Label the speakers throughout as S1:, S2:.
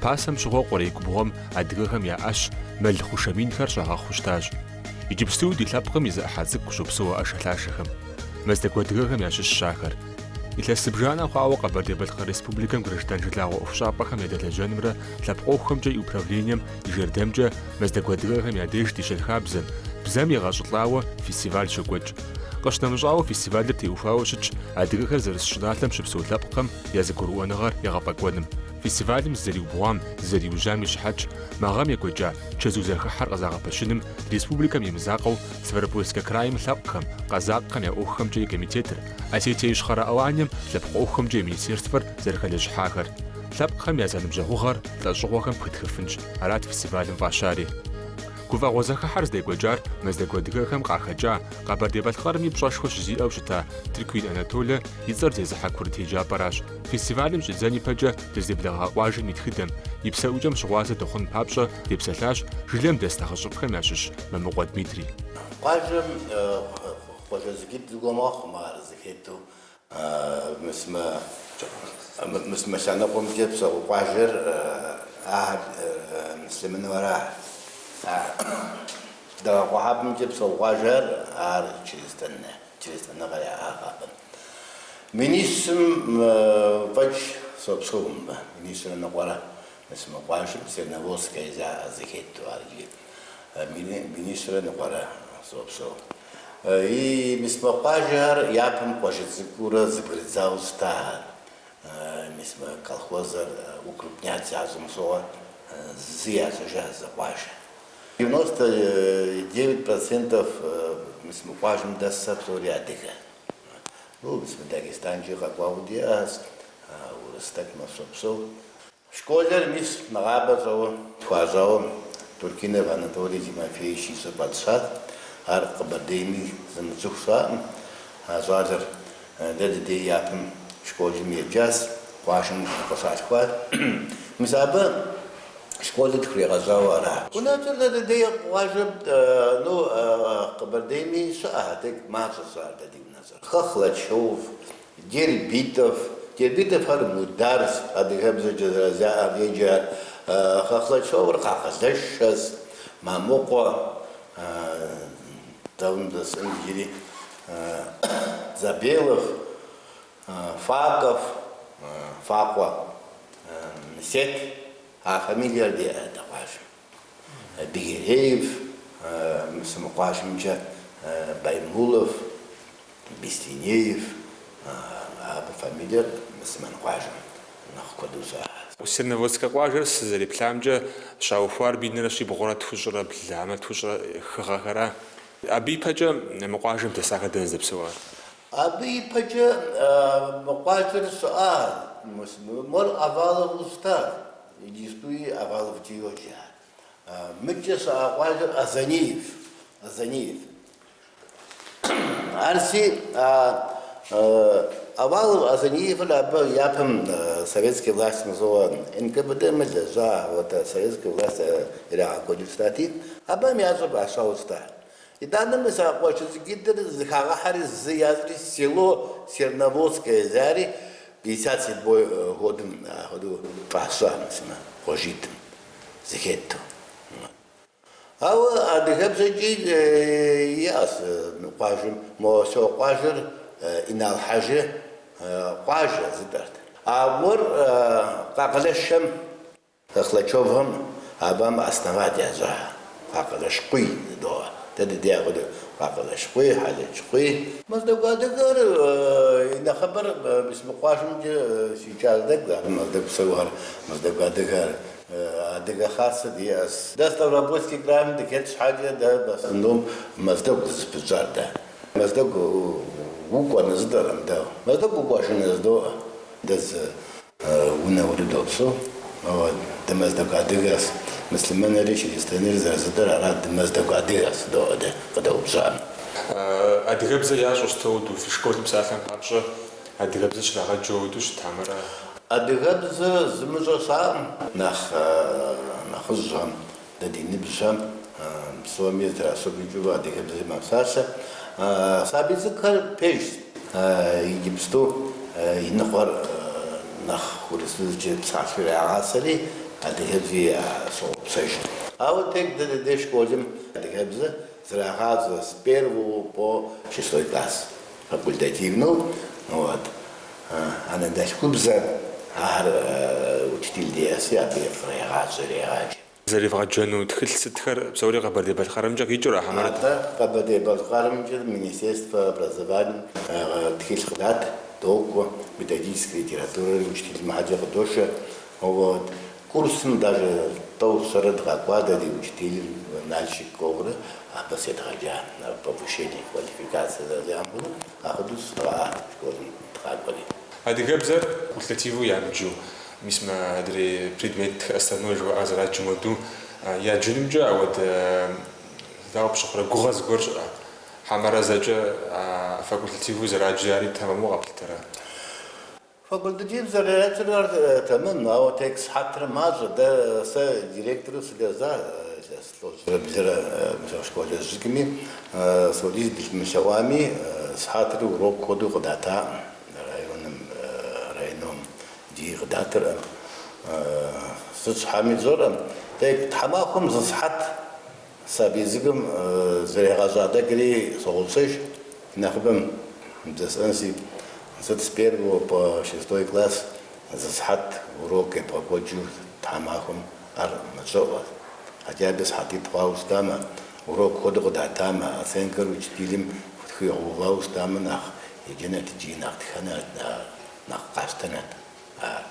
S1: Пасэм щыгъуэ Къурей губгъуэм адыгэхэм я ӏэщ, мэл хъушэ минхэр щагъэхъуу щытащ. Иджыпсту ди лъэпкъым и зы ӏыхьэ цӏыкӏу щопсэу а ӏэшэлъашэхэм. Мэздэгу адыгэхэм ящыщщ ахэр. Илъэс зыбжанэ хъуауэ Къэбэрдей-Балъкъэр Республикэм граждан жылагъуэ ӏуэхущӏапӏэхэм ядэлэжьэнымрэ лъэпкъ ӏуэхухэмкӏэ и управлением и жэрдэмкӏэ Мэздэгу адыгэхэм я деж ди щэнхабзэм, бзэм егъэщӏылӏауэ фестиваль щокӏуэкӏ. Къыщынэмыщӏауэ фестивалыр теухуауэ щытщ адыгэхэр зэрыс щӏыналъэм щыпсэу лъэпкъхэм я зэгурыӏуэныгъэр егъэфӏэкӏуэным. Фестивалым зызэриубгъуам, зызэриужьам и щыхьэтщ мы гъэм екӏуэкӏа чэзу зэхыхьэр къызэгъэпэщыным республикэм и мызакъуэу Ставропольскэ крайм лъэпкъхэм, къэзакъхэм я ӏуэхухэмкӏэ и комитетыр, Осетие Ищхъэрэ-Аланием лъэпкъ ӏуэхухэмкӏэ и министерствэр зэрыхэлэжьыхьахэр. Лъэпкъхэм я зэныбжьэгъугъэр лӏэщӏыгъуэхэм пхытхыфынщ, арат фестивалым фӏащари. Гуфӏэгъуэ зэхыхьэр здекӏуэкӏар мэздэгу адыгэхэм къахэкӏа, Къэбэрдей-Балъкъэрми пщӏэшхуэ щызиӏэу щыта Тыркуин Анатолэ и цӏэр зезыхьэ курыт еджапӏэращ. Фестивалым щӏидзэн ипэкӏэ дыздеблэгъа къуажэм и тхыдэм, и псэукӏэм щыгъуазэ дыхъун папщӏэ депсэлъащ жылэм дэс нэхъыжьыфӏхэм ящыщ Мамыкъуэ Дмитрий.
S2: Къуажэм къуажэ цӏыкӏуитӏ зыгуэмыгъэхъу ар зэхету мис мы мис мы лъэныкъуэмкӏэ псэу къуажэр ахэр мыслъымэну ара. Дыгъэ къухьэпӏэмкӏэ псэу къуажэр ар чристэн чристэныгъэ яӏагъ абы. Минищым фӏэкӏ сопсэу мыбы, минищрэ ныкъуэрэ мис мы къуажэм Серноводское жаӏэ зэхету ар иджы. Минищрэ ныкъуэрэ сопсэу. И мис мы къуажэхэр япэм къуажэ цӏыкӏуурэ зэбгрыдзауэ щытахэр. Мис мы колхозыр укрупнять ящӏым щыгъуэ зы ящӏыжа зы къуажэ. 99% мис мы къуажэм дэсхэр псори адыгэ. Ну, мис мы Дагестанкӏи къэкӏуауэ диӏэщ, урыс тӏэкӏу щопсэу. Школыр мис нэгъабэ щӏэуэ тхуащӏауэ Туркинов Анатолий Тимофеевич и цӏэр фӏэтщат. Ар Къэбэрдейми зымыцӏыху щыӏэкъым. А щӏалэр дэ дыдей япэм школым еджащ, къуажэм къыщалъхуат. Мис абы школыр тхуригъэщӏауэ ара. Унэцӏэр дэ дыдей къуажэм, ну, Къэбэрдейми щыӏэ, тӏэкӏу мащӏэщ ар дэ ди унэцӏэр. Хохлачев, Дербитов, Дербитовхэр Мударс, адыгэбзэкӏэ зэрызаӏэр еджэр, Хохлачевыр Къакъылэшэс, Мамыкъуэ, дауэ дэсын иджыри, Забелов, Факов, Факъуэ, Сет, а фамилиер диӏэ дэ къуажэм. Бегереев, мис мы къуажэмкӏэ Баймулов, Беслинеев, абы фамилиер Мысымэн къуажэм нэхъ куэду щыӏэ.
S1: Серноводскэ къуажэр сызэреплъамкӏэ щаухуар минрэ щибгъурэ тхущӏрэ блы хьэмэ тхущӏрэ хы гъэхэра. Абы ипэкӏэ мы къуажэм дэсахэр дэнэ здэпсэуар?
S2: Абы ипэкӏэ мы къуажэр щыӏа, мор Авалову щыта, иджыстуи Аваловкӏэ йоджэ. Мыкӏэ щыӏа къуажэр Азаниев, Азаниев. Арси, Авалов Азаниевыр абы япэм советской властым щыгъуэ НКВД-м лэжьа, вот советской власть ирагъэкӏуэкӏыу щытати, абыхэм я цӏэр фӏащауэ щыта. Итӏанэ мис а къуажэ цӏыкӏуитӏыр зэхагъэхьэри зы ящӏри село Серноводское жари 57-й годым апхуэдэу фӏаща мис мы къуажитӏым зэхету. Ауэ адыгэбзэкӏи иӏэщ мы къуажэм, мо село къуажэр Инал-Хьэжы къуажэ зыдэрт. А мор Къакъылэшхэм Хохлачевхэм абыхэм основать ящӏа Къакъылэшкъуий зыдоӏэ. Дэ дыдей апхуэдэу Къакъылэшкъуий, Хьэлэчкъуий. Мэздэгу адыгэр и нэхъыбэр мис мы къуажэмкӏэ сикӏащ тӏэкӏу, абы Мэздэгу псэухэр, Мэздэгу адыгэр, адыгэ хасэ диӏэщ. Дэ Ставропольский крайм дыхэт щхьэкӏэ дэ в основном Мэздэгу дызыпыщӏар дэ. Мэздэгу укӏуэ жыдоӏэм дэ. Мэздэгу укӏуэжын жыдоӏэ. Дэ зы Унэ хуэдэу допсэу, ауэ дымэздэгу адыгэс, мыслъымэнри чыристэнри зэрызыдэр ара дымэздэгу адыгэс доӏэ дэ къыдэупщӏам.
S1: Адыгэбзэ ящӏэу щыту ауэдэу, фи школым псалъэм папщӏэ адыгэбзэ щрагъэджу ауэдэу щытамэрэ?
S2: Адыгэбзэ зымыщӏэ щыӏэкъым нэхъ нэхъыжьхэм. Дэ ди ныбжьхэм псоми зэтращӏыкӏыу адыгэбзэкӏэ мэпсалъэ. Сабий цӏыкӏухэр пэжщ, иджыпсту и ныкъуэр нэхъ урысыбзэкӏэ псалъэу ирагъасэри. адыгэбзи ящогъупщэж. Ауэ тек дэ ди деж школым адыгэбзэ зрагъащӏэ с первого по шестой класс факультативнэу, вот, анэдэлъхубзэ ар учитель диӏэси, абы кърегъащӏэ, ирегъаджэ.
S1: Зэревгъэджэну тхылъ сытхэр псори Къэбэрдей-Балъкъэрымкӏэ къикӏыурэ, хьэмэрэ?
S2: Атӏэ, Къэбэрдей-Балъкъэрымкӏэ Министерствэ образованием тхылъ къыдат, докӏуэ, методическэ литературэри учителым адэкӏэ къыдошэ. Вот, курсым даже тӏэу-щэрэ дгъэкӏуа дэ ди учителым Налшык кӏуэурэ абы седгъэджа повышение квалификация зэрызиӏэм хуэдэу, апхуэдэу сыдгъэӏа школым дгъакӏуэри.
S1: Адыгэбзэр факультативу ямыджу, мис мы адрей предметхэр, основной жыхуаӏэр зэраджым хуэдэу яджынымкӏэ ауэдэ дауэ пщыхъурэ, гугъэ зыгуэр щыӏэ? Хьэмэрэ зэкӏэ факультативу зэраджыр ари тэмэму къэплъытэрэ?
S2: Факультатив зэраджыр ар тэмэм, ауэ тек сыхьэтыр мащӏэ. Дэ сэ директору сылэжьа илъэс плӏыщӏрэ блырэ школыжьыкӏми, содиз дымылъэӏуами, сыхьэтыр урок хуэдэу къыдатаӏым районым, районом ди къыдатырӏым. Сыт щхьэми тщӏэрӏым. Тек тхьэмахуэм зы сыхьэт сабий цӏыкӏум зэрегъэщӏа тӏэкӏури согъупщэж. Нэхъыбэм бжесӏэнси, сыт с первого по шестой класс зы сыхьэт урок ебгъэкӏуэкӏыу тхьэмахуэм ар мащӏэӏуэ. Хотя бы сыхьэтитӏ хъуауэ щытамэ, урок хуэдэу къыдатамэ, оценкэр учителым тхуигъэувауэ щытамэ, нэхъ еджэнэт икӏи нэхъ тхэнэт, нэхъ къащтэнэт а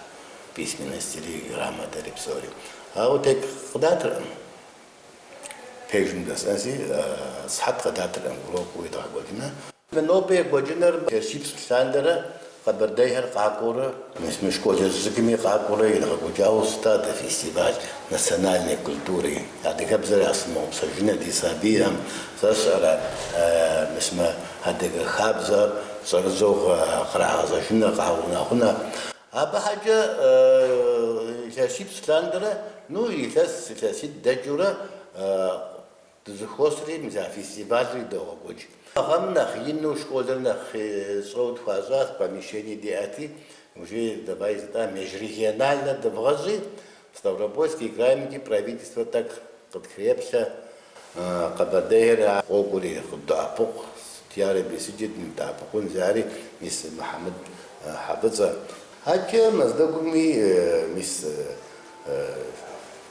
S2: письменностри, грамотэри псори. Ауэ тек къыдатыркъым. Пэжым бжесӏэнси, сыхьэт къыдатыркъым урокыу едгъэкӏуэкӏынэ. Мы нобэ екӏуэкӏыныр илъэсипщӏ лъандэрэ къэбэрдейхэр къакӏуэурэ, мис мы школыжьыкӏми къакӏуэурэ едгъэкӏуэкӏауэ щыта дэ фестиваль национальной культуры. Адыгэбзэр ящымыгъупщэжынэ ди сабийхэм, сэ сщӏэрэ, мис мы адыгэ хабзэр щӏэрыщӏэу кърагъэщӏэжынэ, къагъэунэхунэ. Абы щхьэкӏэ илъэсипщӏ лъандэрэ, ну, илъэс, илъэситӏ дэкӏыурэ дызэхуосри, мис а фестивалыр идогъэкӏуэкӏ. Гъэм нэхъ ину школыр нэхъ щӏэу тхуащӏащ, помещение диӏэти, уже давай жытӏа межрегиональнэ дывгъэщӏи, Ставропольский краймкӏи правительствэр тӏэкӏу къытхреплъэ, Къэбэрдейхэр къокӏуэри къыддэӏэпыкъу, сыт ярэби, сыткӏэ дымыдэӏэпыкъун жари, мис Мухьэмэд Хьэфӏыцӏэ. Адэкӏэ Мэздэгуми мис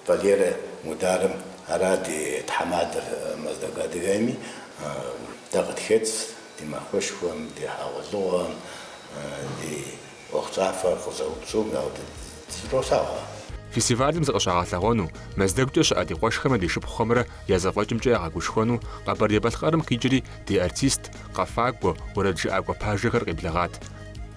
S2: Валерэ Мударым, ара ди тхьэмадэр Мэздэгу адыгэми, дэ къытхэтщ ди махуэшхуэм, ди хьэгъуэлӏыгъуэм, ди ӏуэхущӏафэр къыщӏэупщӏэу ауэ дызэролъагъу.
S1: Фестивалым зыкъыщагъэлъэгъуэну, Мэздэгукӏэ щыӏэ ди къуэшхэмрэ ди шыпхъухэмрэ я зэфӏэкӏымкӏэ ягъэгушхуэну Къэбэрдей-Балъкъэрым къикӏри ди артист, къэфакӏуэ, уэрэджыӏакӏуэ пажэхэр къеблэгъат.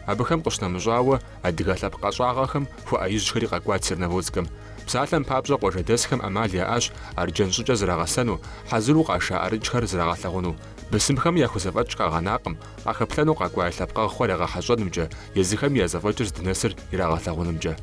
S1: Абыхэм къыщынэмыщӏауэ, адыгэ лъэпкъ ӏэщӏагъэхэм хуэӏэижьхэри къэкӏуат Серноводскэм. Псалъэм папщӏэ, къуажэдэсхэм ӏэмал яӏащ арджэн щӏыкӏэ зрагъэсэну, хьэзыру къаша ӏэрыкӏхэр зрагъэлъагъуну. Бысымхэми яхузэфӏэкӏ къагъэнакъым, къахэплъэну къэкӏуа я лъэпкъэгъухэр ягъэхьэщӏэнымкӏэ, езыхэми я зэфӏэкӏыр здынэсыр ирагъэлъагъунымкӏэ.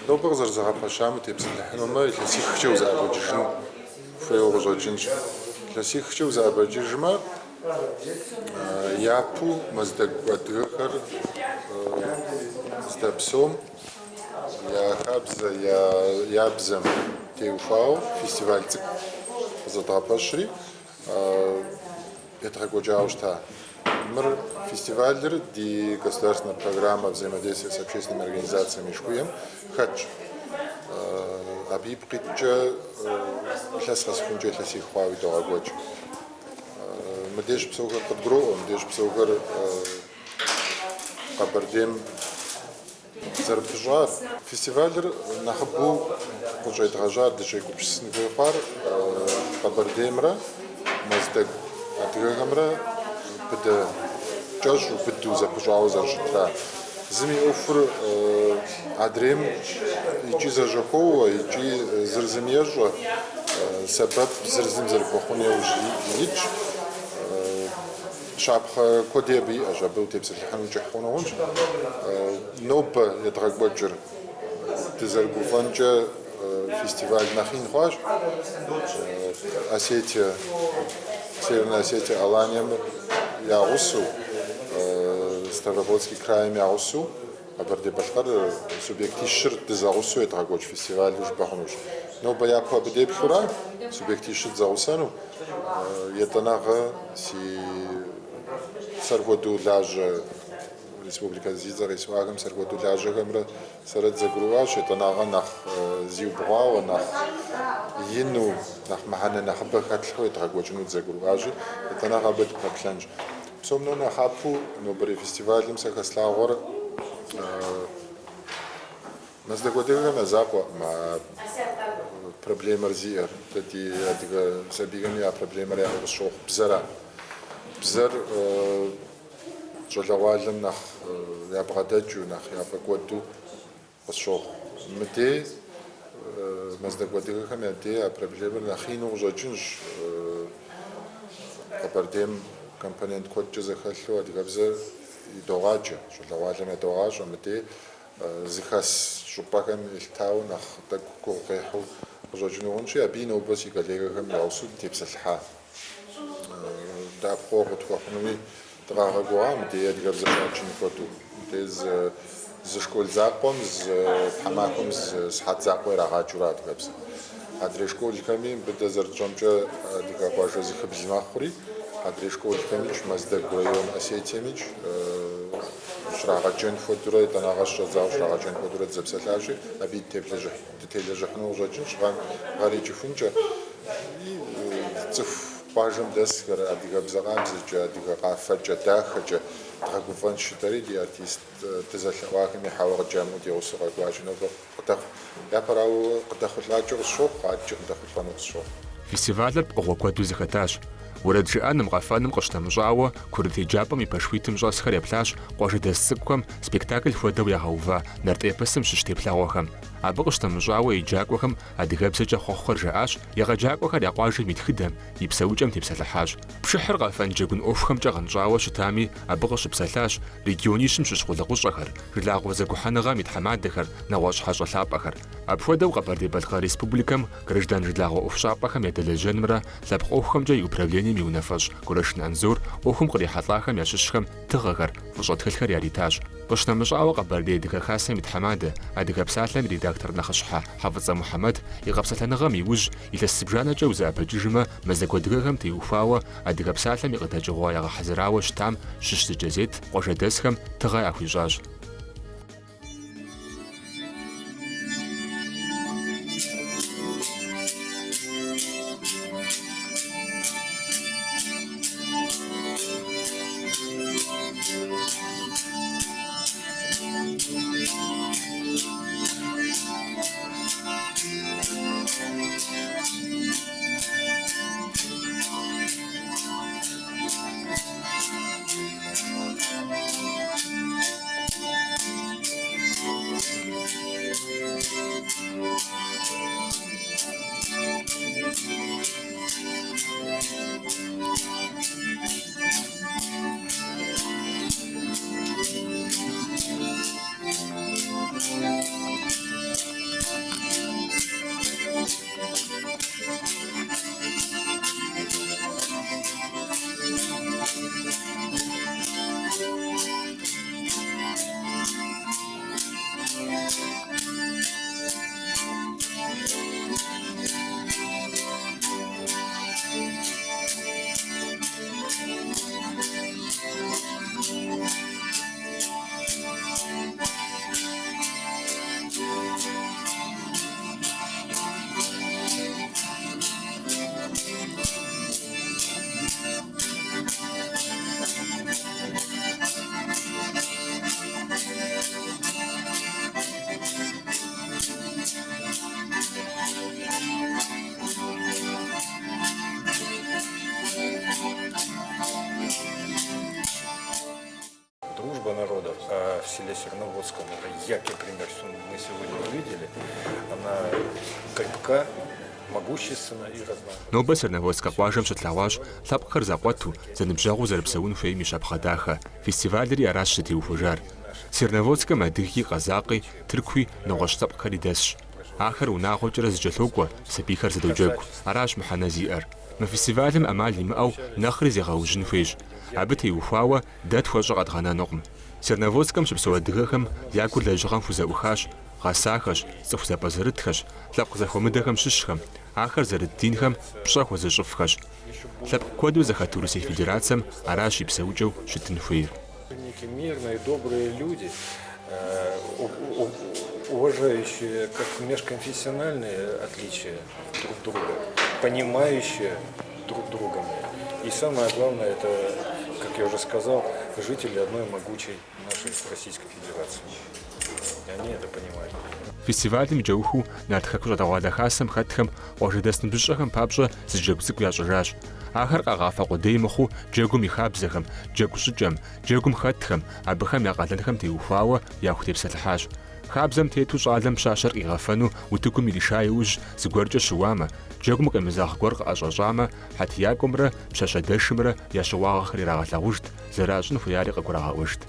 S3: Нобэ къызэрызэгъэпэщам утепсэлъыхьынумэ, илъэсихкӏэ узэӏэбэкӏыжын хуейуэ къыщӏэкӏынщ. Илъэсихкӏэ узэӏэбэкӏыжмэ, япэу мэздэгу адыгэхэр здэпсэум я хабзэ, я бзэм теухуауэ фестиваль цӏыкӏу къызэдгъэпэщри, едгъэкӏуэкӏауэ щыта. Мыр фестивалыр ди государственная программа взаимодействия с общественными организациями жыхуиӏэм хэтщ. Абы ипкъ иткӏэ илъэс къэсыхункӏэ илъэсих хъуауи догъэкӏуэкӏ. Мыдей щыпсэухэр къыдгуроӏуэ, мыдей щыпсэухэр Къэбэрдейм Зэрыпыщӏар, фестивалыр нэхъыбэу къыщӏедгъэжьар, дыщӏегупсысын хуей хъуар Къэбэрдеймрэ Мэздэгу адыгэхэмрэ быдэ кӏэщӏу, быдэу зэпыщӏауэ зэрыщытра. Зым и ӏуэхур адрейм икӏи зэжьэхоуэ, икӏи зыр зым ещӏэ, сэбэп зыр зым зэрыхуэхъун яужь итщ. Щапхъэ куэди абы иӏэщ, абы утепсэлъыхьыну кӏыхь хъуну хъунщ. Нобэ едгъэкӏуэкӏыр дызэрыгуфӏэнкӏэ фестиваль нэхъ ин хъуащ. Осетие, Северная Осетия, Аланием я гъусэу, Ставропольский крайм я гъусэу, Къэбэрдей-Балъкъэр субъектищыр дызэгъусэу едгъэкӏуэкӏ фестивалу жыпӏэ хъунущ. Нобэ япэу абы деплъура субъектищыр дызэгъусэну, етӏанэгъэ си сэр хуэдэу лажьэ республикэ зи цӏэ къисӏуахэм сэр хуэдэу лажьэхэмрэ сэрэ дызэгурыӏуащ, етӏанэгъэ нэхъ зиубгъуауэ, нэхъ ину, нэхъ мыхьэнэ нэхъыбэ хэтлъхьэу едгъэкӏуэкӏыну дызэгурыӏуащи, етӏанэгъэ абы дыпэплъэнщ. Псом нэ нэхъапэу нобэрей фестивалым сэ хэслъагъуэр Мэздэгу адыгэхэм я закъуэкъым а проблемэр зиӏэр. Дэ ди адыгэ сабийхэми а проблемэр яӏэу къысщохъу. Бзэра. Бзэр щӏалэгъуалэм нэхъ ябгъэдэкӏыу, нэхъ яфӏэкӏуэду къысщохъу. Мыдей Мэздэгу адыгэхэм я дей а проблемэр нэхъ ину къыщӏэкӏынщ. Къэбэрдейм компонент куэдкӏэ зэхэлъу адыгэбзэр идогъаджэ, щӏалэгъуалэм ядогъащӏэ. Мыдей зыхэс щӏыпӏэхэм елъытауэ нэхъ тӏэкӏу гугъу къехьу къыщӏэкӏыну хъунщи, абыи нобэ си коллегэхэм я гъусэу дытепсэлъыхьа. Дэӏэпыкъуэгъу къытхуэхъунуи дыкъагъэгугъа мыдей адыгэбзэ щаджын хуэдэу. Мыдей зы школ закъуэм зы тхьэмахуэм зы сыхьэт закъуэ ирагъаджэура адыгэбзэ. Адрей школхэми мыбы дэ зэрытщӏэмкӏэ адыгэ къуажэ зыхыбл мэхъури, адрей школхэмикӏ, Мэздэгу район Осетиемикӏ щрагъэджэн хуэдэурэ, етӏанэгъэ щыщӏэдзауэ щрагъэджэн хуэдэурэ дызэпсэлъащи, абыи дытелэжьыхьыну къыщӏэкӏынщ гъэр икӏыхункӏэ. И цӏыху къуажэм дэсхэр адыгэбзэ къабзэкӏэ, адыгэ къафэкӏэ дахэкӏэ дгъэгуфӏэнщ жытӏэри ди артист дызэлъэӏуахэми хьэуэ къыджамыӏэу ди гъусэу къэкӏуащи, нобэ къыдэхъу. Япэрауэ къыдэхъулӏакӏэ къысщохъу, адэкӏи къыдэхъулӏэну къысщохъу.
S1: Фестивалыр пкъыгъуэ куэду зэхэтащ. Уэрэд жыӏэным, къэфэным къыщынэмыщӏауэ, курыт еджапӏэм и пэш хуитым щӏэсхэр еплъащ къуажэдэс цӏыкӏухэм спектакль хуэдэу ягъэува Нарт эпосым щыщ теплъэгъуэхэм. Абы къыщынэмыщӏауэ, еджакӏуэхэм адыгэбзэкӏэ хъуэхъухэр жаӏащ, егъэджакӏуэхэр я къуажэм и тхыдэм, и псэукӏэм тепсэлъыхьащ. Пшыхьыр къэфэн-джэгун ӏуэхухэмкӏэ гъэнщӏауэ щытами, абы къыщыпсэлъащ регионищым щыщ къулыкъущӏэхэр, жылагъуэ зэгухьэныгъэм и тхьэмадэхэр, нэгъуэщӏ хьэщӏэ лъапӏэхэр. Апхуэдэу Къэбэрдей-Балъкъэр Республикэм граждан жылагъуэ ӏуэхущӏапӏэхэм ядэлэжьэнымрэ лъэпкъ ӏуэхухэмкӏэ и управлением и унафэщӏ Кӏурэшын Анзор ӏуэхум кърихьэлӏахэм ящыщхэм тыгъэхэр, фӏыщӏэ тхылъхэр яритащ. Къыщынэмыщӏауэ, Къэбэрдей Адыгэ Хасэм и тхьэмадэ, Адыгэ псалъэм и редактор нэхъыщхьэ Хьэфӏыцӏэ Мухьэмэд и къэпсэлъэныгъэм иужь, илъэс зыбжанэкӏэ узэӏэбэкӏыжмэ, Мэздэгу адыгэхэм теухуауэ Адыгэ псалъэм и къыдэкӏыгъуэ ягъэхьэзырауэ щытам щыщ зы кӏэзет къуажэдэсхэм тыгъэ яхуищӏащ.
S4: Серноводском, это яркий пример, что мы сегодня увидели, она крепка, могущественна и разнообразна.
S1: Нобэ Серноводскэ къуажэм щытлъэгъуащ лъэпкъхэр зэкъуэту, зэныбжьэгъуу зэрыпсэун хуейм и щапхъэ дахэ. Фестивалри аращ зытеухуэжар. Серноводскэм адыги, къэзакъи, тыркуи, нэгъуэщӏ лъэпкъхэри дэсщ. Ахэр унагъуэкӏэрэ зэкӏэлъокӏуэ, сабийхэр зэдоджэгу. Аращ мыхьэнэ зиӏэр. Мы фестивалым ӏэмал имыӏэу нэхъри зегъэужьын хуейщ. Абы теухуауэ дэ тхуэщӏэ къэдгъэнэнукъым. Серноводскэм щыпсэу адыгэхэм я гур лэжьыгъэм хузэӏухащ, гъэсахэщ, цӏыху зэпӏэзэрытхэщ, лъэпкъ зэхуэмыдэхэм щыщхэм, ахэр зэрыт динхэм пщӏэ хуэзыщӏыфхэщ. Лъэпкъ куэду зэхэт Урысей Федерацэм аращ и псэукӏэу щытын хуейр.
S4: Мирные, добрые люди, уважающие как межконфессиональные отличия друг друга, понимающие друг друга. И самое главное, это, как я уже сказал, жители одной могучей нашей Российской Федерации. И они это понимают.
S1: Фестивалым и кӏэухыу Нарт Хэку щӏалэгъуалэ хасэм хэтхэм къуажэдэс ныбжьыщӏэхэм папщӏэ зы джэгу цӏыкӏу ящӏыжащ. Ахэр къагъафэ къудей мыхъуу джэгум и хабзэхэм, джэгу щӏыкӏэм, джэгум хэтхэм, абыхэм я къалэнхэм теухуауэ яхутепсэлъыхьащ. Хабзэм тету щӏалэм пщащэр къигъэфэну утыкум ириша иужь зыгуэркӏэ щыуамэ, джэгум къемызэгъ гуэр къыӏэщӏэщӏамэ, хьэтиякӏуэмрэ пщащэдэшымрэ я щыуагъэхэр ирагъэлъагъужт, зэращӏын хуеяри къыгурагъэӏуэжт.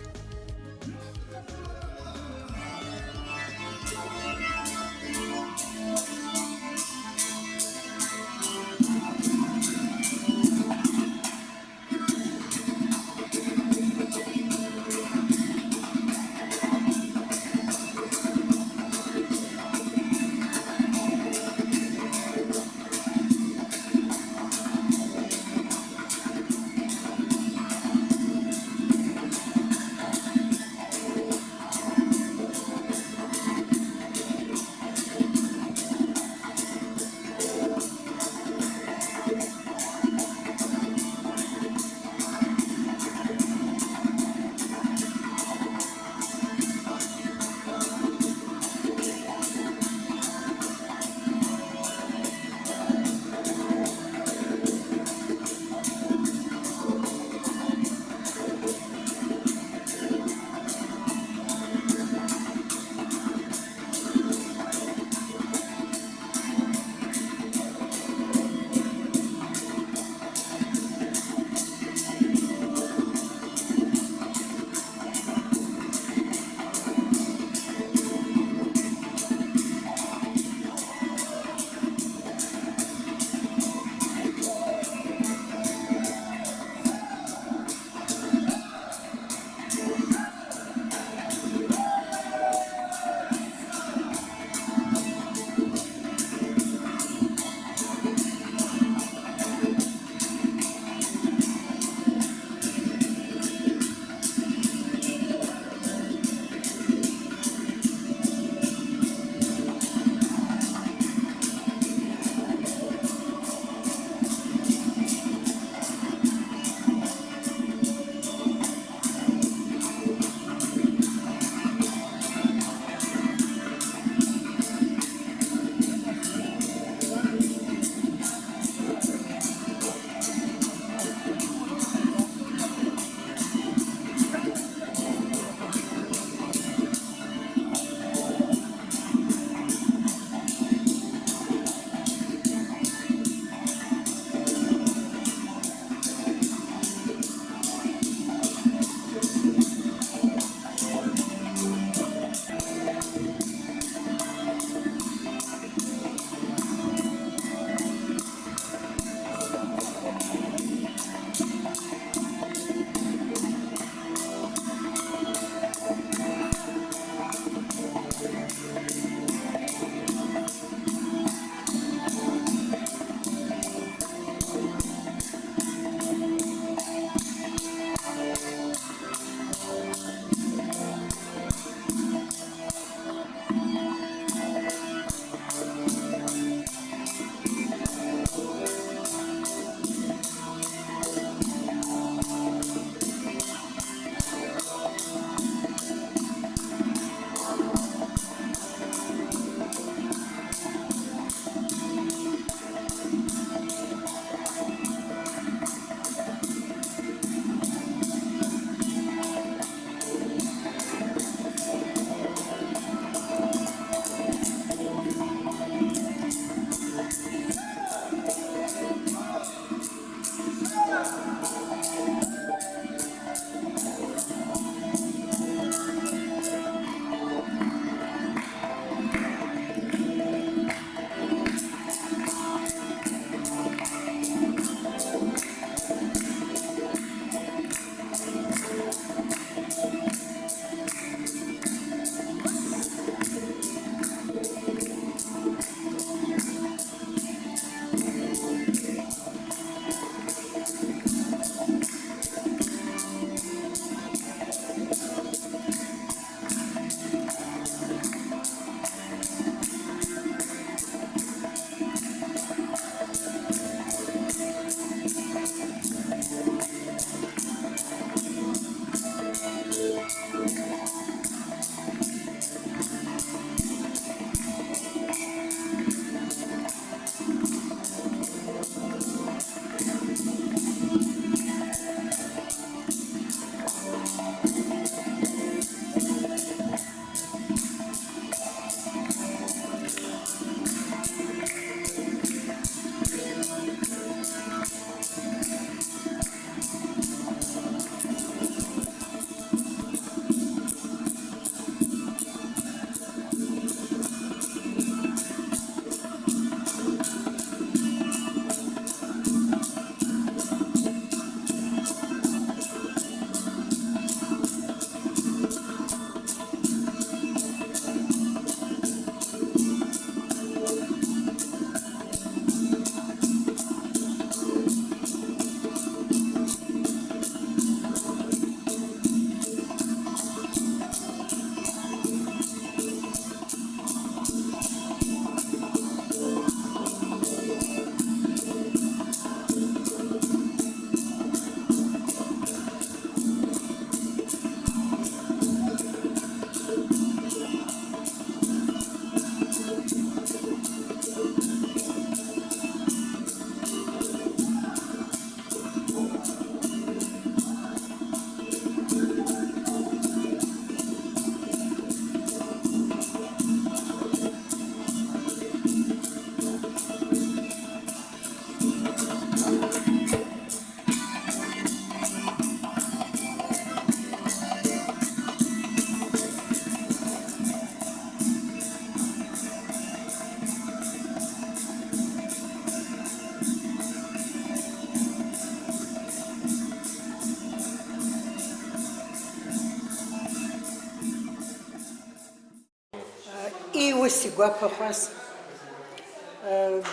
S5: ӏейуэ си гуапэ хъуащ.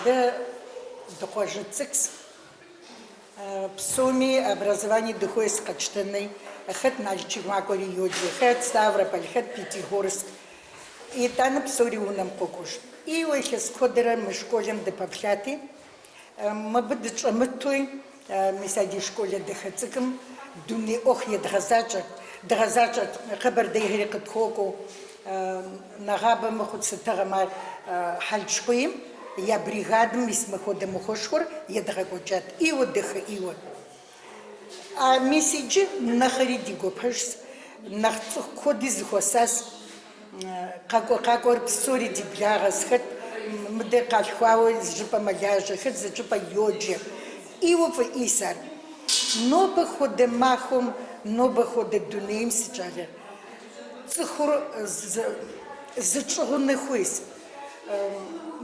S5: Дэ дыкъуажэ цӏыкӏущ. Псоми образование дыхуейщ къэтщтэней. Хэт Налчик макӏуэри йоджэ, хэт Ставрополь, хэт Пятигорск. Итӏанэ псори унэм къокӏуэж. ӏейуэ илъэс куэдрэ мы школым дыпэплъати, мыбы дыщӏэмытуи, мис а ди школэ дахэ цӏыкӏум дуней ӏуэху едгъэзакӏэрт, дгъэзакӏэрт, къэбэрдейхэри къытхуокӏуэу. Нэгъабэ мыхъуу сытыгъэм ар Хьэлчкъуийм я бригадэм мис мыхуэдэ махуэшхуэр едгъэкӏуэкӏат, ӏейуэ дахэ ӏейуэ. А мис иджы нэхъри ди гуапэжщ, нэхъ цӏыху куэди зыхуэсащ. Къакӏуэ къакӏуэр псори ди благъэщ, хэт мыдэ къалъхуауэ зы щӏыпӏэ мэлажьэ, хэт зы щӏыпӏэ йоджэ. ӏейуэ фӏыӏейщ ар. Нобэ хуэдэ махуэм, нобэ хуэдэ дунейм си щӏалэ. Цӏыхур зытщӏыгъуну хуейщ.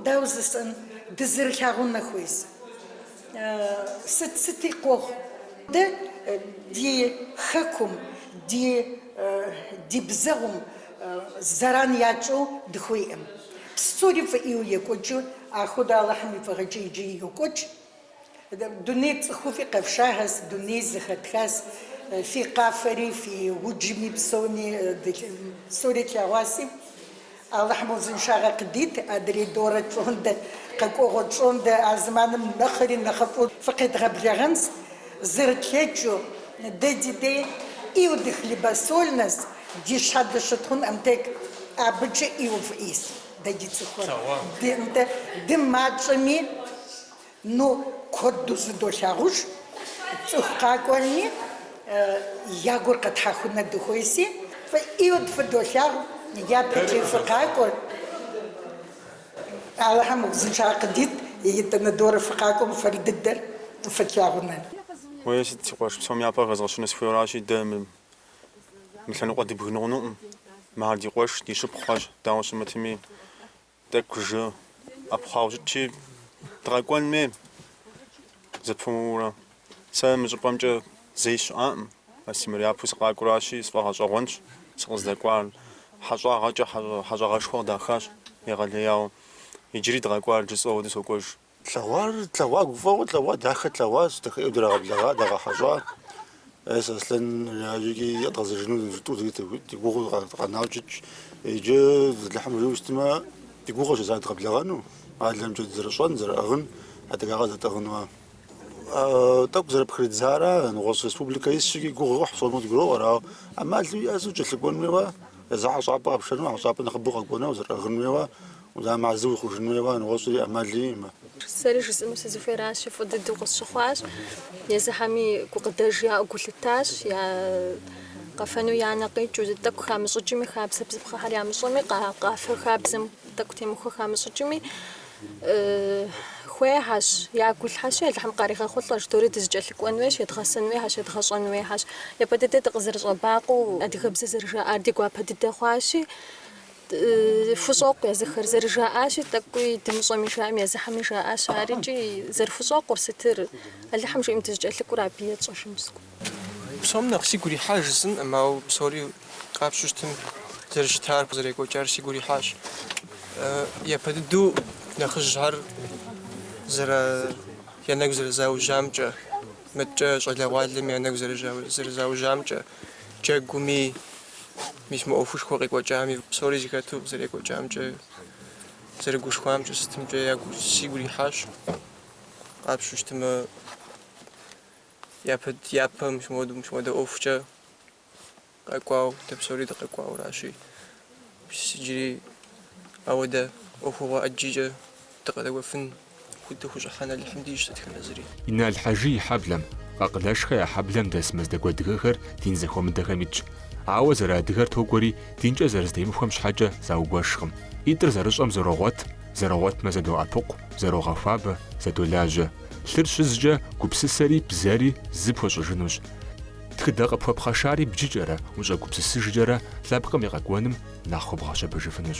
S5: Дауэ жысӏэн, дызэрылъагъуну хуейщ. Сыт сыти къохъу. Дэ ди хэкум, ди ди бзэгъум зэран ятщӏэу дыхуейӏым. Псори фӏыӏейуэ екӏуэкӏыу, ахуэдэ Алыхьым и фӏыгъэкӏэ иджы йокӏуэкӏ. Дуней цӏыхуфӏи къэфшахэщ, дуней зэхэтхащ, фи къафэри, фи уджми псоми псори тлъэгъуаси. Алыхьым узыншагъэ къыдит, адрей дорэ пщӏондэ, къэкӏуэгъуэ пщӏондэ а зэманым нэхъри нэхъыфӏу фыкъедгъэблэгъэнщ, зэрытлъэкӏыу, дэ ди дей ӏейуэ дыхлебосольнэщ, ди щхьэ дыщытхъунӏым тек, абыкӏэ ӏейуэ фӏыӏейщ дэ ди цӏыхур. Нтӏэ, дымащӏэми, Ну, куэду зыдолъагъуж, цӏыху къакӏуэми, я гур къэтхьэхунэ дыхуейси, фӏыӏейуэ дыфыдолъагъу, япэкӏи фыкъакӏуэ. Алыхьым узыншагъэ къыдит, итӏанэ дорэ фыкъакӏуэм фэр дыдэр фытлъагъунэ.
S6: Уей, сыт си къуэш, псом япэ хэзгъэщыну сыхуейращи, дэ мы лъэныкъуэ дыбгынэ хъунукъым. Мыхэр ди къуэш, ди шыпхъухэщ, дауэ щымытми. Тӏэкӏу жы ӏэпхъуауэ щытщи, дыкъэкӏуэн хуей зэпымыуурэ. Сэ мы щӏыпӏэмкӏэ зэи сыщыӏакъым. Астемыр япэу сыкъакӏуэращи, сфӏэгъэщӏэгъуэнщ сыкъыздэкӏуар. Хьэщӏагъэкӏэ хьэщӏагъэшхуэ къыдахащ егъэлеяуэ. Иджыри дыкъэкӏуар жысӏэу ауэдэу сокӏуэж.
S7: Тлъэгъуар, тлъэгъуа, гуфӏэгъуэ тлъэгъуа, дахэ тлъэгъуащ, дахэӏейуэ драгъэблэгъа, дагъэхьэщӏа. Эс Аслъэн жиӏащ икӏи къэдгъэзэжыну жытӏэу ди гугъэу къэнауэ щытщ. Иджы Алыхьым жиӏэу щытмэ, ди гугъэщ езы дгъэблэгъэну, къалэмкӏэ дызэрыщӏэн, зэрыӏыгъын, адыгагъэ зэтӏыгъыну. Тӏэкӏу зэрыпхрыдзара, нэгъуэщӏ республикэ исщ икӏи гугъу йохь, псоми къыдгуроӏуэр, ауэ ӏэмалу иӏэщ укӏэлъыкӏуэн хуейуэ, езы хьэщӏапӏэ къэпшэну, хьэщӏапӏэ нэхъыбэу къэкӏуэну, зэрыӏыгъын хуейуэ, Удам азы ухъужын хуейуэ, нэгъуэщӏри ӏэмал иӏэмэ.
S8: Сэри жысӏэну сызыхуейращи, фӏы дыдэу къысщыхъуащ. Езыхэми гукъыдэж яӏэу гу лъыттащ, я къэфэну я нэ къикӏыу, зы тӏэкӏу хамыщӏыкӏми, хабзэ бзыпхъэхэр ямыщӏэми, къафэ хабзэм тӏэкӏу темыхуэ хамыщӏыкӏми, хуейхьэщ, ягу илъхьэщи, Алыхьым къаригъэхъулӏэ, жыдори дызыкӏэлъыкӏуэн хуейщ, едгъэсэн хуейхьэщ, едгъэщӏэн хуейхьэщ. Япэ дыдэ дыкъызэрыщӏэбакъуэу адыгэбзэ зэрыжаӏар ди гуапэ дыдэ хъуащи, Хущӏокъу езыхэр, зэрыжаӏащи, тӏэкӏуи дымыщӏэми жаӏэми, езыхэми жаӏащ ар икӏи зэрыхущӏэкъур сытыр, Алыхьым жиӏэм дызыкӏэлъыкӏуэр абы етщӏэжынщ.
S9: Псом нэхъ сигу ирихьа жысӏэнкъым, ауэ псори къапщу щытым зэрыщытар, зэрекӏуэкӏар сигу ирихьащ. Япэ дыдэу нэхъыжьхэр зэра я нэгу зэрызаужьамкӏэ, мыткӏэ щӏалэгъуалэм я нэгу зэрызаужьамкӏэ, джэгуми, Мис мы ӏуэхушхуэ къекӏуэкӏами, псори зэхэту зэрекӏуэкӏамкӏэ, зэрыгушхуамкӏэ, сытымкӏэ ягу сигу ирихьащ. Къапщу щытмэ, япэ япэ мис мыуэду мис мыуэдэ ӏуэхукӏэ къэкӏуау, дэ псори дыкъэкӏуауращи, мис иджыри ауэдэ ӏуэхугъуэ ӏэджикӏэ дыкъэдэкӏуэфын. Дыхущӏыхьэн Алыхьым дищӏ дэтхэнэ зыри.
S1: Инал Хьэжы и хьэблэм, Къакъылэшхэ я хьэблэм дэс мэздэгу адыгэхэр дин зэхуэмыдэхэм итщ. Ауэ зэрыадыгэр токӏуэри, динкӏэ зэрызэтемыхуэм щхьэкӏэ заугуэшкъым. ӏитӏыр зэрыщӏэм зэрогъуэт, зэрогъуэтмэ зэдоӏэпыкъу, зэрогъэхуабэ, зэдолажьэ. Лъыр щызкӏэ, гупсысэри, бзэри зы пхуэщӏыжынущ. Тхыдэ къыпхуэпхъэшари бджыкӏэрэ, ущӏэгупсысыжкӏэрэ лъэпкъым и къэкӏуэным нэхъ хуэбгъэщэбэжыфынущ.